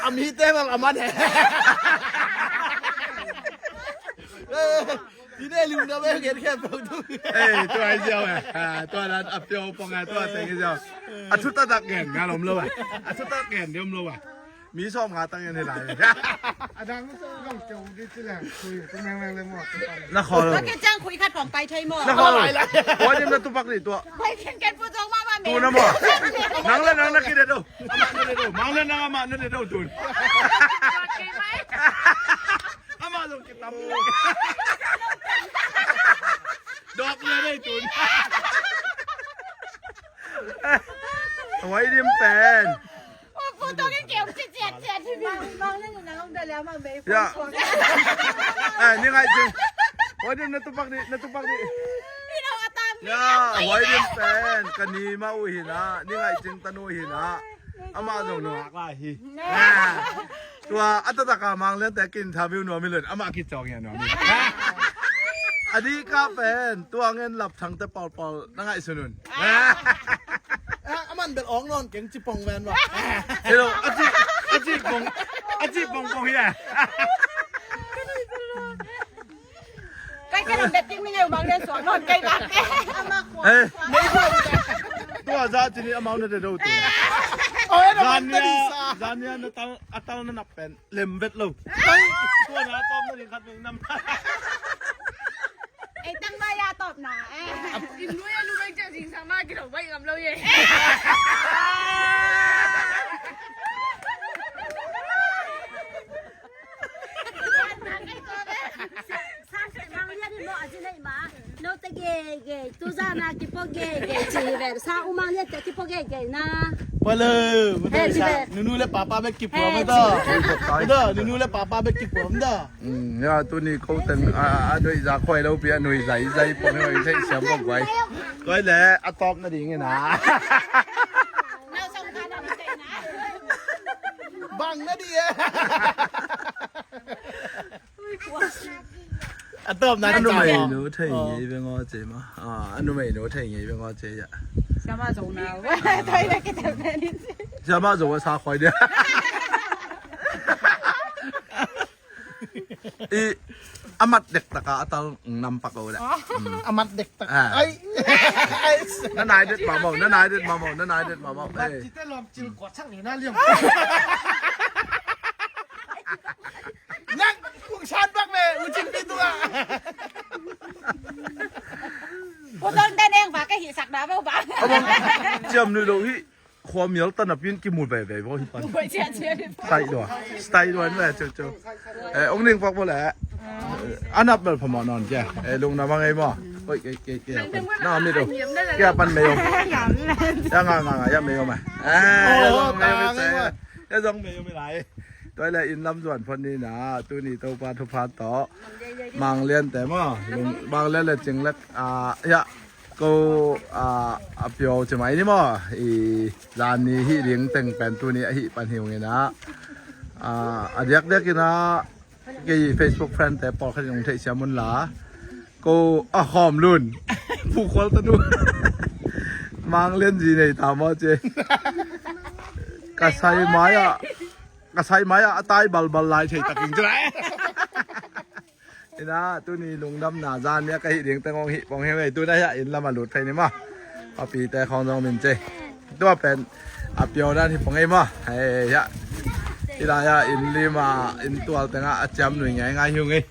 A mi te bang a man he. Ti ne liu na bek gen khe pau tu. Ei, tua ziau eh. Tua nan a piau pong eh, tua teng ziau. A thuta tak gen nga lom lo eh. A thuta gen diom lo eh. Mi som nga tang gen he lai. A dang so long keu di ti la. Kui tu meng meng le mo. Na kho lo. Ke chang kui khat pong pai thei mo. Na kho lo. Tua diam na tupak ni tua. Pai ken ken pu jong ma ma me. Tu na mo. Nang le nang na ki de do. Amah na de do. Mang le nang amah na de do tun. Amah zong kitam. Dok le dei tun. Huai dim pen. Photo ke keu ci ciat ciat hi. Ya. Eh, ni ngai cing. Huai dim na tupak ni, na tupak ni. Ya, huai dim pen. Ka ni ma uh hi na. Ni ngai cing tanu hi na. Amah zong nungak lai hi. Tua a taktak a Mang Lian te ki interview nuam hi lun, amah kicawng ia nuam hi. A dih ka pen tua ngen lap thang te pawl pawl na ngaihsun un. A man bel awng nawn keng ci pong ven va. Hello, a ci, a ci pong, a ci pong pong hi a. Kai ka lam bet ting mi ngeu Mang Lian suak nawn kai bang. Eh, tua za cini amau na de do tu. Zania, zania na tal, a tal na nap pen lem vet lo. Tua na tom na ding khat ning nam. Ei tang ba ya top na. Inu ya lu bai ja jing sang ma ki lo bai ngam lo ye. Sa se Mang Lian in maw a ci nei ma. Note geigei tuzan a kipo geigei ci hi ven. Sa u Mang Lian te kipo geigei na. Pale. Nunu le papa bek kipo da. Nunu le papa bek kipo da. Ya tuni ko teng a doi za khoi lo pi a nui zai zai po nui zai siam po guai. Koi le a top na ding na. Bang na di e. A tawpna a numei nu thei ngei ve ngaw ce ma. A numei nu thei ngei ve ngaw ce ya. Siamah Zo na. Siamah Zo a sa khoi dia. I amat dek taka a tal nampak ko da. Amat dek tak. Ai. Na nai det mamo, na nai det mamo, na nai det mamo. Cite lom cil ko chang ni na liam. Nang kung san bak le u cin pi tua. Putol teneng ba ka hi sak da ba ba. Ciam lui lo hi. Khua mial tan a pin ki mu veve bo hi pan. Style dua. Style dua ni le chu chu. Eh, ong ning pak bo le. Anap bel phamo non kia. Eh, lung na mang ei mo. Oi, ke ke ke. Na mi do. Kia pan me yo. Ya nga nga nga ya me yo ma. Eh, ya zong me yo me lai. Tua le inn lam zuan phot ni na, tuni Topa thupha tawh. Mang Lian te maw, Mang Lian le Cing Lek, ah, ya, ko, ah, a pio ci mai ni maw, i zan ni hih ding teng pen tuni a hih pan hi ung ina. Ah, a diak diak ina, kei Facebook friend te pawlkhat in ung theih siam un la. Ko a khawm lun. Pu Khual tanu. Mang Lian zi nei ta maw ci. Ka sai mai ah, ka sai mai ah a tai balbal lai thei takin ci lai. Ina, tuni lungdamna zan nia ka hih ding teng ong hih pong hi mei. Tuna hiah inn lam a lut phei ni maw. Papi te khawng zong min ci. Tua pen a pio dan hi pong ei maw. Hei hiah. Ina hiah inn lim a inn tual tengah a ciam nui ngai ngai hi ung ei.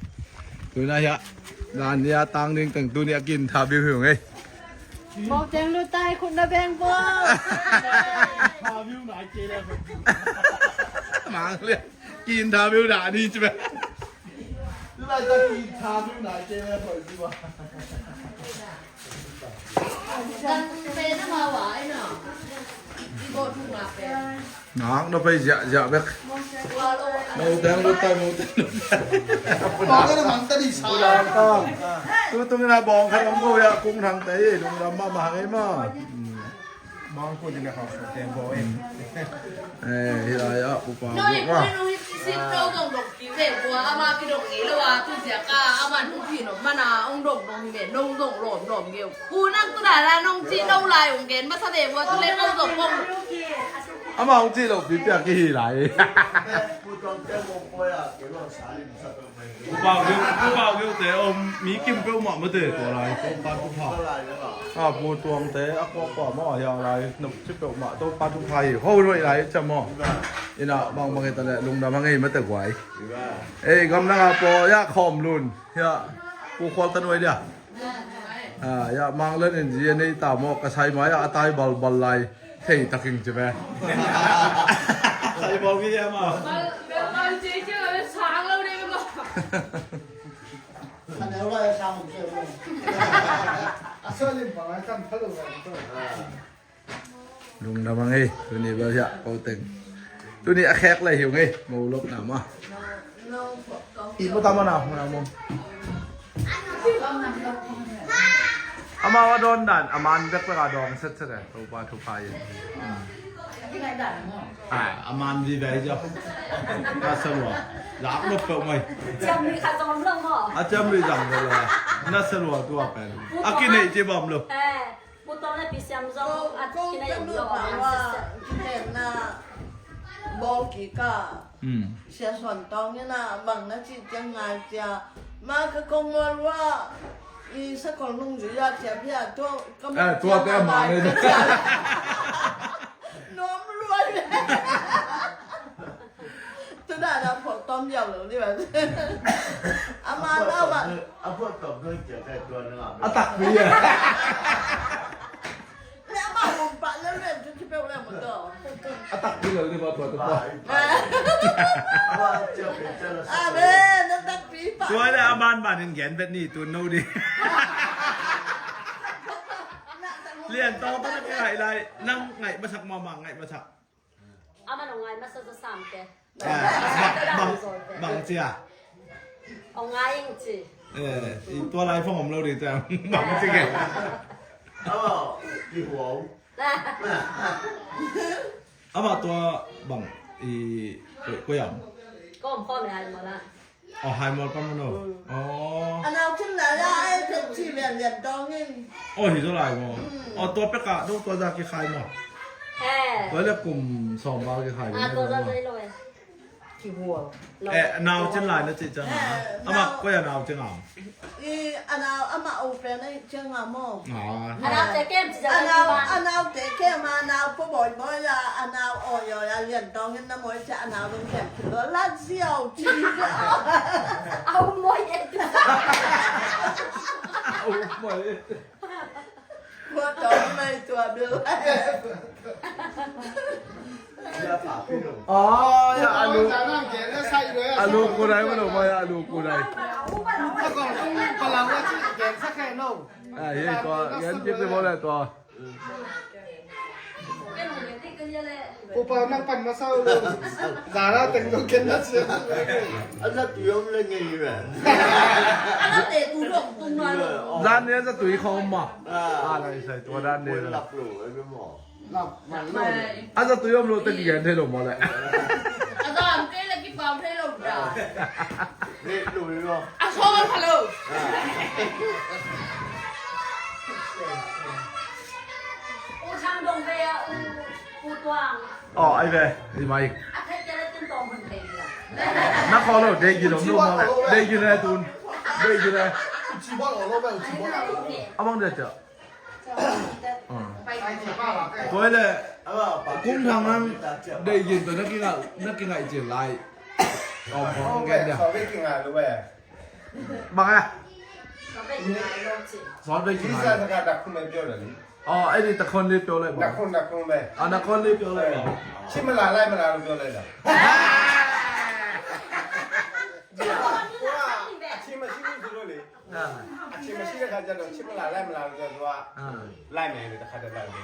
Tuna hiah zan nia tang ding teng tuni a kin tha biu hi ung ei. Bawng teng lut tai khut na beng bawng. Mang Lian. Kin tha biu dah ni ci beng. Lai ta kin tha biu nai ci beng khoi ci beng. Kan pe na ma wa ai na. Di bo tu ma pe. Nak na pai ziah ziah bek. Mau teng lut tai, mau teng lut tai. Kau kena mang tadi salah. Tu tu ngena bawng khat om ko ya kung thang tai, lungdam mahmah hang ei maw. Bawng ko di le kau so teng bo ei. Eh, hi lai ah, upa. No, upa. Nong hi kisin no dong dong ki ve bua ama ki dong ei lo a tu ziah ka ama nong pi no mana ong dong dong hi ve nong dong lom lom geu. Ku nang tu da la nong ci no lai ong gen masa ve bua tu le nong dong kong. Ama ong ci lo pi pia ki hi lai. Upau geu, upau geu te om mi kim peuhmah mate tua lai Topa thupha. A pu tuang te a kuak kua maw a hia lai nop ci peuhmah Topa thupha hi ho ruai lai cam maw. Ina bang bang i ta le lungdam a ngei mate guai. Ei gam nang a paw ya khawm lun hia pu khual ta nuai dia. Ah, ya Mang Lian in zi a nei ta maw ka sai mai ah a tai balbal lai thei taking ci ve. Sai bal ngi ya ma. Bal bal ci ci lo sang lo dei ma. Kan el lai sang ci lo. A so lim pa lai kan pha lo lai to. Lungdam a ngei, tuni bel hiah ko teng. Tuni a khek lai hi ung ei, mo lop na ma. I mo ta ma na, mo na mo. Amau a dawn dan, a man bek bek a dawng set set e, Topa thupha in. A, a man di bai jo. A sa lua. Lak lop peuh mai. Ciam ni kha zom lo mo. A ciam ni zang lo. Na sa lua tua pen. A kinei ci bam lo. Eh. Pu Tuang le Pi Siam zong a kinei um lo a man sese. Kinei na bawl kik a. Sia Suan Tawng in a bang na cih ciang ngai cia. Ma ka kong mual ua i sakol nung zui a cia bia tua ka mual cia ngai ngai cia. Nuam luai. Tuna na phawk tawm ziau lo dih bang. Ama na bang. A phawk tawm tawm ziau kai tua na ngam. A takpi a. Le ama hong pah le le tu ci peuh le mo to. A takpi lo dih bang tua tu pa. Amen. A takpi pa. Tua le a man man in gen bet ni tu no dih. Lian tawng tawng na kia hai lai nang ngai masak mama ngai masak. Ama nong ngai masa sa sam te. Bang cia. Ong ngai ing ci. Eh, i tua lai phong om lo di cia. Bang ci ke. Ama i huau. Ama tua bang i ko yam. Ko om ko me ai mo la. Aw, hai mawl pam maw. Aw. A nau cin lai a, ai, thei ci lian lian dawng in. Aw, hi zaw lai maw. Aw, tua pek ah dong tua za kikhai maw. Tua le kum sawm val kikhai maw. Tua za zai lo e. Kihual. Eh, a nau cin lai na ci ciang a. Amah koi a nau cin a. I, a nau amah u pen a ciang a maw. A nau te kem ci ciang a. A nau te kem a, a nau pua bawi bawi a, a nau awi awi a lian dawng in na mawi ci a, a nau dong kem ci lo la ziau ci. A um mawi e. A um mawi e. Tua tawh mei tua bil. Aw, ya, a lu. A lu ku dai maw, ya, a lu ku dai. Ah, hi tua, yan kip te maw le tua. Upa nang pan masa lo. Zara teng lo ken na sia. A zatui om le ngei ve. A zatui om tung na lo. Zan ne zatui khawm ma. Ah, lai sai tua dan ne. Lap lo, ai maw. A zatui om lo te kigen thei lo maw le. A zan te le kipau thei lo da. Ret lo lo. A sawl kha lo. U Thang Dong ve a, u, u Tuang. Aw, ai ve, i mai. A thei te le tin tawm hun thei dia. Na khaw lo, dei gin om lo maw le. Dei gin le tun. Dei gin le. A bang dia cia. Tua le, kum thang nang dei gin tua na kingai, na kingai cin lai. Om khong gen dia. Bang a. Sawt dei kingai. Aw, ai ni ta khon li pio lai bang. A na khon li pio lai bang. Ci ma la lai ma la lo pio lai da. Ci ma ci ma ci lo le. A ci ma ci le kha ja lo, ci ma la lai ma la lo ja lo. Lai me le ta kha da lai me.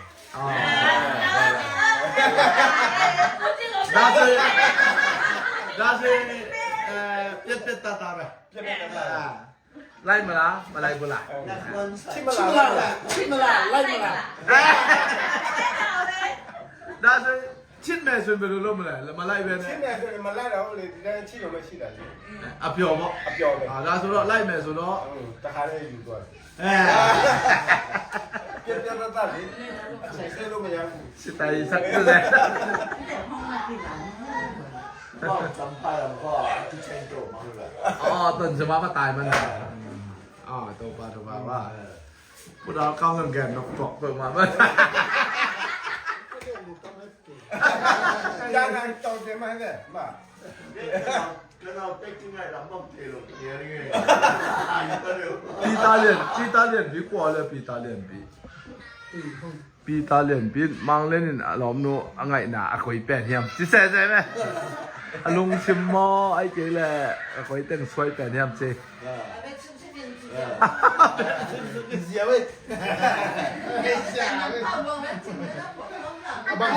Da se, da se, eh, piat piat ta ta me. Piat piat ta ta. Lai ma la, ma lai bu la. Ci ma la, ci ma la, lai ma la. Da se. Cin me sun be lo lo ma lai, la ma lai be ne. Cin me sun ma lai la o le, di na cin lo ma cin la. A pio mo. A pio be. A la su lo, lai me su lo. Ta kha le yu do. Eh. Pia pia ta ta le. Sai sai lo ma ya. Si tai sak tu le. Ko sam pa la ko a tu chen to ma la. Oh, ton se ma pa tai man. Ah, to pa to pa wa. Pu dau kau ngan gen nok tok peuhmah. Ka nau tek cingai lam bang thei lo. Peter Lian, Peter Lianpi kua le Peter Lianpi. Peter Lianpi, Mang Lian in a lawmnu a ngaihna a koi pen hiam ci sese ve. A lungsim maw, ai kei le a koi teng suai pen hiam ci. Ziau eh. Ziau eh. Abang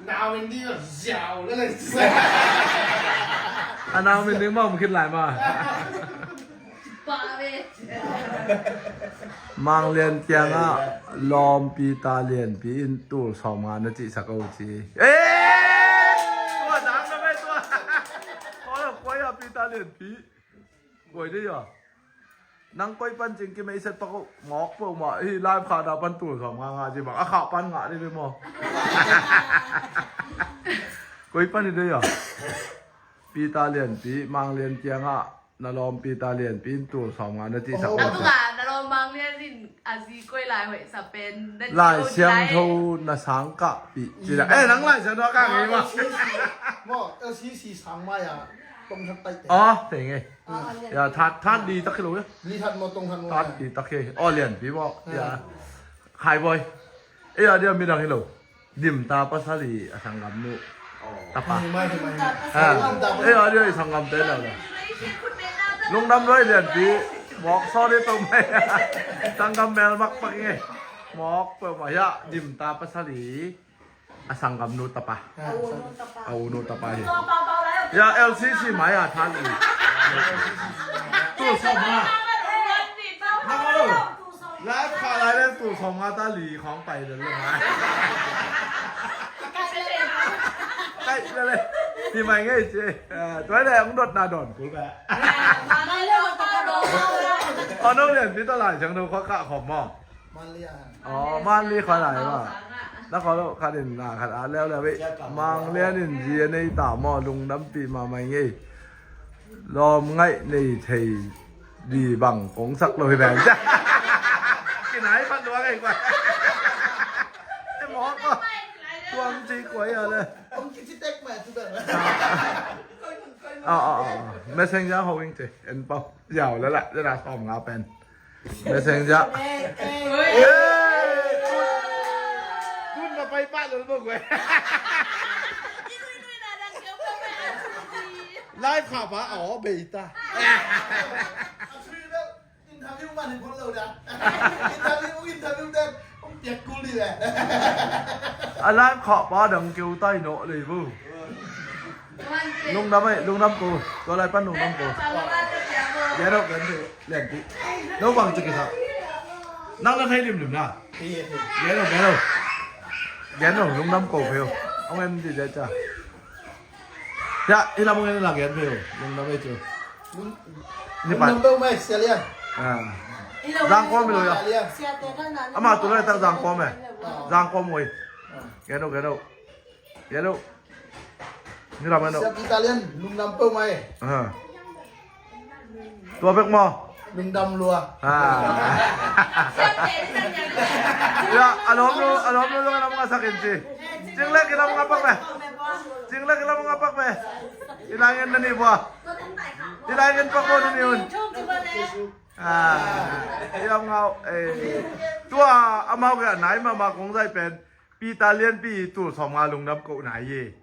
nau min ding ziau le le. A nau min ding mah om khit lai mah. Mang Lian kiangah lawmpi ta Lianpi in tul sawmnga na cihsak o ci. Eh! Tua dang na ve tua. Oi, koi a pi ta Lianpi. Koi dei a. Nang koi pan cing kimei set pak uh, mawk peuhmah, hih live khahna pan tul sawm nga nga ci bang, a khah pan ngah dei ve maw? Koi pan hi dei a. Peter Lianpi, Mang Lian kiangah na lawm Peter Lianpi in tul sawm nga na cihsak uh. A tungah na lawm Mang Lian in a zi koi lai hoih sa pen na ci. Lai Siangtho na sang kahpih ci dah. Eh, nang Lai Siangtho a kah ngei maw? Maw, L C C sang mai a tong thak tai te. Aw, thei ngei. Ya, that, that di tak hi lo ya. Li that mo tong that mo. That di tak hi. Aw, Lianpi mo. Ya. Khai boy. Eh, ya, dia midang hi lo. Dim ta pasal i a sanggam nu. Tapa. Hi mai, hi mai, hi mai. Ah. Dim ta pasal. Eh, ya, dia i sanggam te lo la. Lungdam loi Lianpi. Mawk saw di tong mai. Sanggam mel mak pak nge. Mawk pe ma ya, dim ta pasal i. A sanggamnu tapa. A unu tapa hi. Ya, L C C mai a than i. Tu sawm ha. Na ko lo. Live kha lai le tu sawm nga ta li khong pai le lo ma. Kai le le. Pi mai ngei ci. Tua le ang dot na don kul ka. Ano lian pi to lai chang no kha ka khom mo. Manli kha lai ma. Na kho lo kha din na kha a leo leo. Mang lian in ji nei ta mo, lungdam pi ma mai ngei. Lawm ngaih nei thei di bang kong sak lo hi bang. Kinai pan dua ngai kwa. Mawk ko. Tuang ci kwa ya le. Kong ci ci tek ma tu bang. Messenger ho ing ci en pau. Yau la la la som nga pen. Messenger. Tun na pai pa lo mo kwe. Live kha pa aw bei ta. Interview man hi phot lo da. Interview interview den. Ong piak kul di le. A live kha pa dang keu tai no le bu. Lungdam ai, lungdam ko. Tua lai pan lungdam ko. Gen lo, gen lo, lian pi. No bang ci kisa. Nang na thei limlim na. Gen lo, gen lo. Gen lo, lungdam ko pheo. Ong en di de ca. Ya, i lam ong en la gen pheo. Lungdam ai cu. Ni pan. Lungdam mai sia lian. Zang kom lo ya. Ama tu lai tak zang kom eh. Zang kom oi. Gen lo, gen lo. Gen lo. Ni lam ano. Siap Italian, lungdam peuh mai. Tua bek maw. Lungdam lua. Ya, a lawm lo, a lawm lo zong a lam nga sak in ci. Cing lek i lam nga pak be. Cing lek i lam nga pak be. I lai ngen na ni bua. I lai ngen pak bua na ni un. I lam nga, eh. Tua amau ke a nai mama kong zai pen. Pi ta lian pi tul sawm nga lungdam ko nai ye.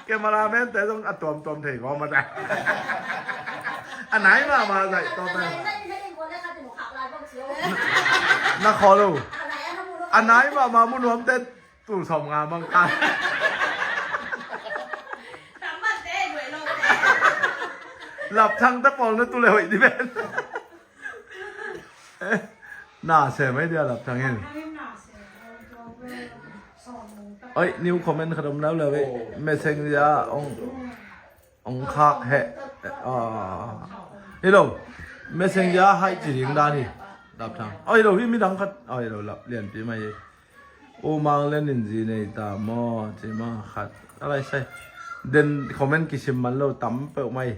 Cameraman te zong a tuamtuam thei ko mata. A nai mama zai tawm pen. Na khaw lo. A nai mama mu nuam te tul sawm nga mang ka. Lap thang te pawl na tu le hoih di pen. Na sem ai dia lap thang in. Oi, new comment khat om nau le ve. Messenger ong ong khak he. Hello. Messenger hai ci ding dan hi. Lap thang. Oi, hello, hi mi dang khat. Oi, hello, lap lian pi mai. U Mang Lian in zi nei ta maw ci ma khat. A lai sai. Den comment kisim man lo tam peuh mai.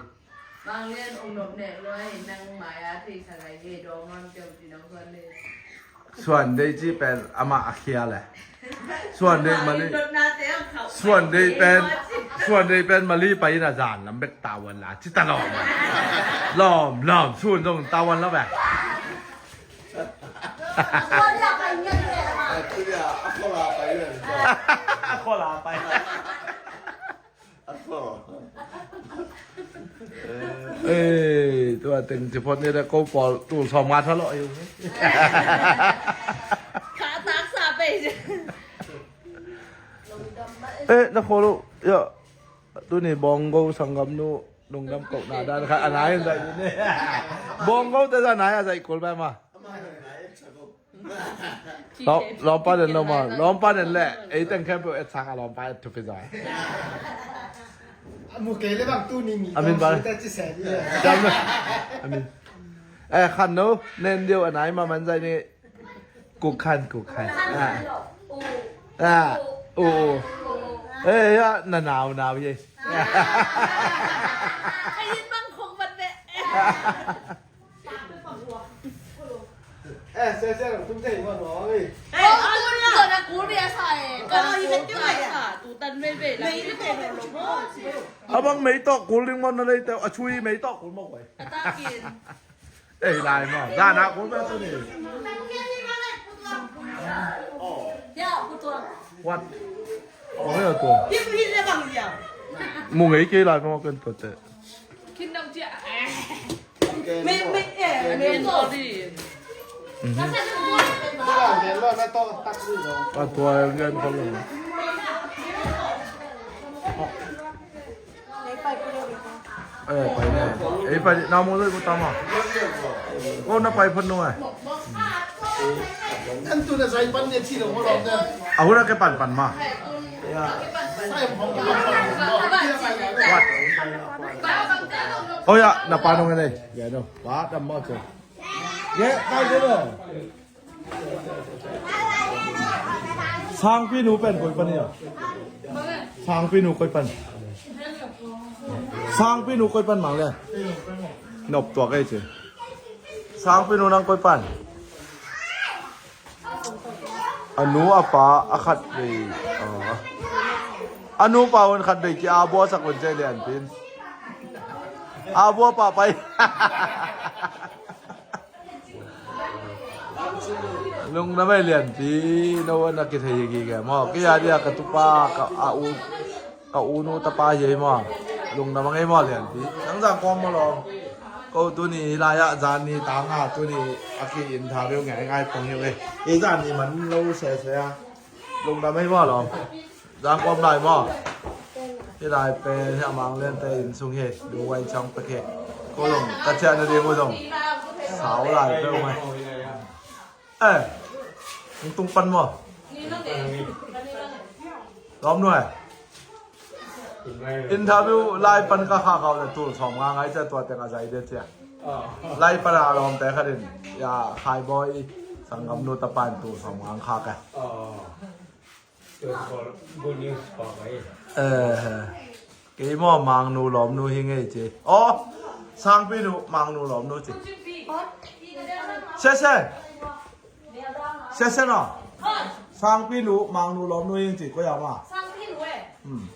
Mang Lian ong nop nek luai nang mai a thei sa lai he dong on teu ti nang suan le. Suan dei ci pen ama a khia le. Suan dei mali. Suan dei pen. Suan dei pen mali pai na zan lam bek tawan la ci ta lom. Lom lom sun zong tawan la bek. A kho la pai. Ei, tua teng ci phot ni da ko pawl tul sawm nga tha lo. Kha tak sa pe. Eh, na kho lo ya. Tuni Bongo sanggam nu lungdam ko na dan kha a nai zai ni. Bongo te za nai a zai kul ba ma. Lawmpa den lo ma, lawmpa den le ei teng khempeuh et sang a lawmpa et thupi zai. Mu kei le bang tuni mi amin bal. Amin. Eh, khan no nen diu a nai ma man zai ni. Kuk khan, kuk khan. Ah. Ah. Oh. Eh, ya na nau nau ye. Ka yin bang khong ban be. Eh, se se lo tum te mo no. Eh, a lo na na kul bia sa eh. Ka lo i ben tu mai sa tu tan bei bei la. Abang mei tok kul ding mo na lei te a chui mei tok kul mo koi. Atakin. Ei lai mo. Da na kul ba tu ni. What? Oh ya tu. Mu ngei kei lai mo kan tu te. Kin dang cia. Mei mei eh mei to di. A tua ngen ko lo. Eh, pai ne. Eh, pai na mo lo ko tama. Ko na pai phot no eh. Kan tu na sai pan ne chi lo mo lo. A huna ke pan pan ma. What? Oh ya, na pa nong ne. Ya no. Pa tam mo che. Ye, kai de le. Sangpi nu pen koi pan ya. Sangpi nu koi pan. Sangpi nu koi pan mang le. Nop tua kai che. Sangpi nu nang koi pan. A nu a pa a khat vei. A nu pa un khat vei ki a bua sak un che lian pin. A bua pa pai. Lungdam ei lianpi, no na kithei hi kei maw. Kei a dia ka tupa, ka a u, ka u nu tapa hi ei maw. Lungdam ei maw lianpi. Nang zang kawm maw lo. Ko tuni lai ah zan ni tang a tuni a ki interview ngai ngai pong hi ei. Ei zan ni man lo sese a. Lungdam ei maw lo. Zang kawm lai maw? Hi lai pen hi a Mang Lian te inn sung hi, lu wai chang pek hi. Ko zong ka chiah na ding uh zong sau lai peuh mai. Eh, hong tung pan maw? Lawm nuai. Interview lai pan ka kha kau le tul sawm nga ngai cia tua teng a zai de cia. Lai pan a lawmte khat in ya Khai Bawi sanggam nu tapa in tul sawm nga kha ka. Good news, Papa, eh. Eh, kei maw Mangnu lawmnu hi ngei ci. Oh, Sangpi nu Mangnu lawmnu ci. Sese. Sese no. Sangpi nu Mangnu lawmnu hi ci ko ya ma. Hmm.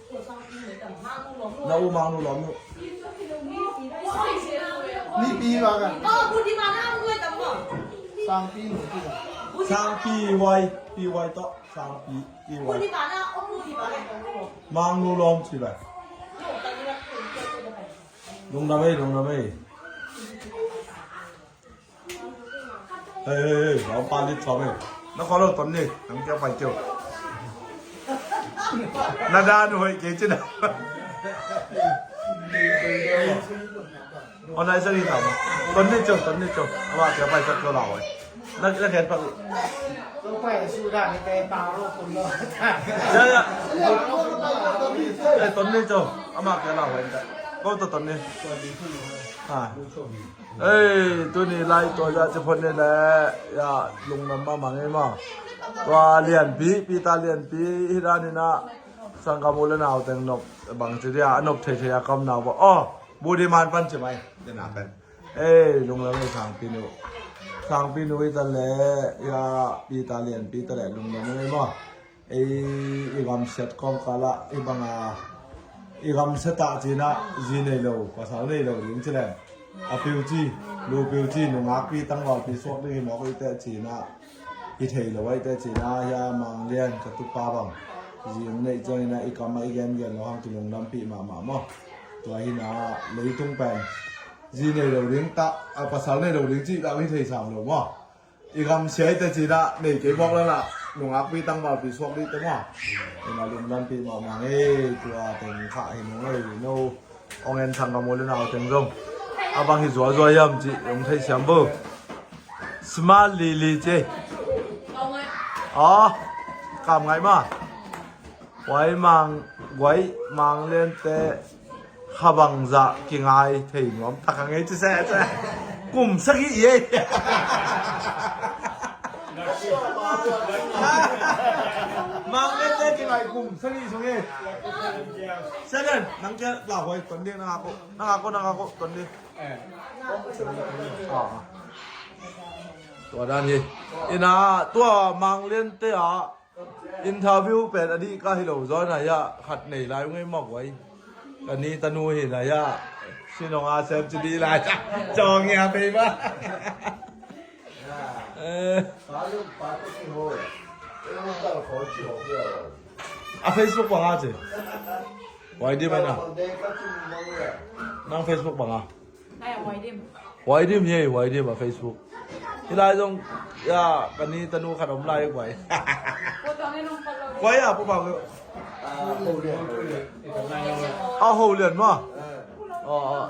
Na u Mangnu lawmnu. Ni pi ba ka. Sangpi nu pi ba. Sangpi wai, pi wai to. Sangpi, pi wai. Mangnu lawm ci lai. Lungdam ei, lungdam ei. Hei, hei, hei, lawm pa lit sawm ei. Na khaw lo ton ni, nang kia pai keu. Na dan hoih kei ci na. Online sa ni tama. Ton ni ciu, ton ni ciu. Ama kia pai sa keu lau ei. Na, na khen pak. Ya, ya. Eh, ton ni ciu. Ama kia lau ei. Ko to ton ni. Ha. Ei, tuni lai tua ya ci phon ni le. Ya, lungdam mahmah ngei ma. Tua lianpi, pi ta lianpi, hi dan ni na. Sanggam u le nau teng nop bang ci dia, a nop thei thei a kam nau ba. Oh, Budiman pan ci mai. Dena pen. Ei, lungdam ei Sangpi nu. Sangpi nu i ta le, ya, pi ta lianpi ta le, lungdam ei maw. Ei, i gamsiat kawmkal ah, i bang a, i gamsiat ah cina, zi nei lo, pasal nei lo ding ci le. A piu ci, lu piu ci, nungakpi tangvalpi suak ding hi mawk i te cina. Hi thei lo a i te cina, hia Mang Lian ka tupa bang. Zi hong neih ciangin a i kam a i gengen lo hang tu lungdampih mahmah maw. Tua hi na leitung pen. Zi nei lo ding ta, a pasal nei lo ding cih ta hi thei sam lo maw. I gamsia i te cina, nei kei bawk lala, nungakpi tangvalpi suak dih te maw. Ina lungdampih mahmah ngei, tua teng khah hi nung ei, no. Ong en sang ka mu le nau teng zong. A bang hi zuazua hiam cih, ong thei siam bo. Smart lili ci. Aw, kam ngai ma. Huai mang, huai mang lente kha bangzah kingai thei nuam tak a ngei ci seh seh. Kum sagih i ei. Mang lente kingai kum sagih sung ei. Seh den, nang kia la huai ton ding nang ako, nang ako, nang ako ton ding. Ah. Tua dan hi. Ina tua mang lente a Interview pen a dih ka hi lo zaw na ya, khat nei lai ung ei mawk uai. Ka ni tanu hi na ya. Sinong a sem ci dih lai. Cawng ya pei ba. Eh. A Facebook bang a ci. Uai di mai na. Nang Facebook bang a. Huai dim hi ei, huai dim a Facebook. Hi lai zong, ya, ka ni tanu khat om lai huai. Huai a, pu pau. A ho lian ma.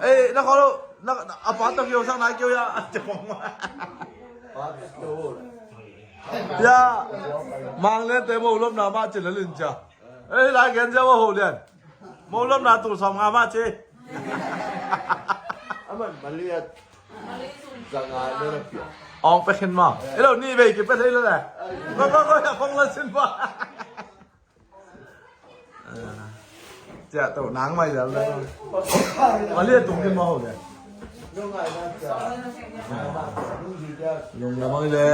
Eh, na kholo, na, a pa ta kio sang nai kio ya. Ya, mang lente mo lom na ma ci la lin cia. Ei, lai gen ziau a ho lian. Mo lam na tul sawm nga mah ci. Aman maliat. Zanga na na pia. Ong pe khin ma. Ilo ni vei ki pe thei lo le. Ko, ko, ko, ya kong la sin ma. Cia to nang mai le le. Maliat tung khin ma ho le. Lung la mai le.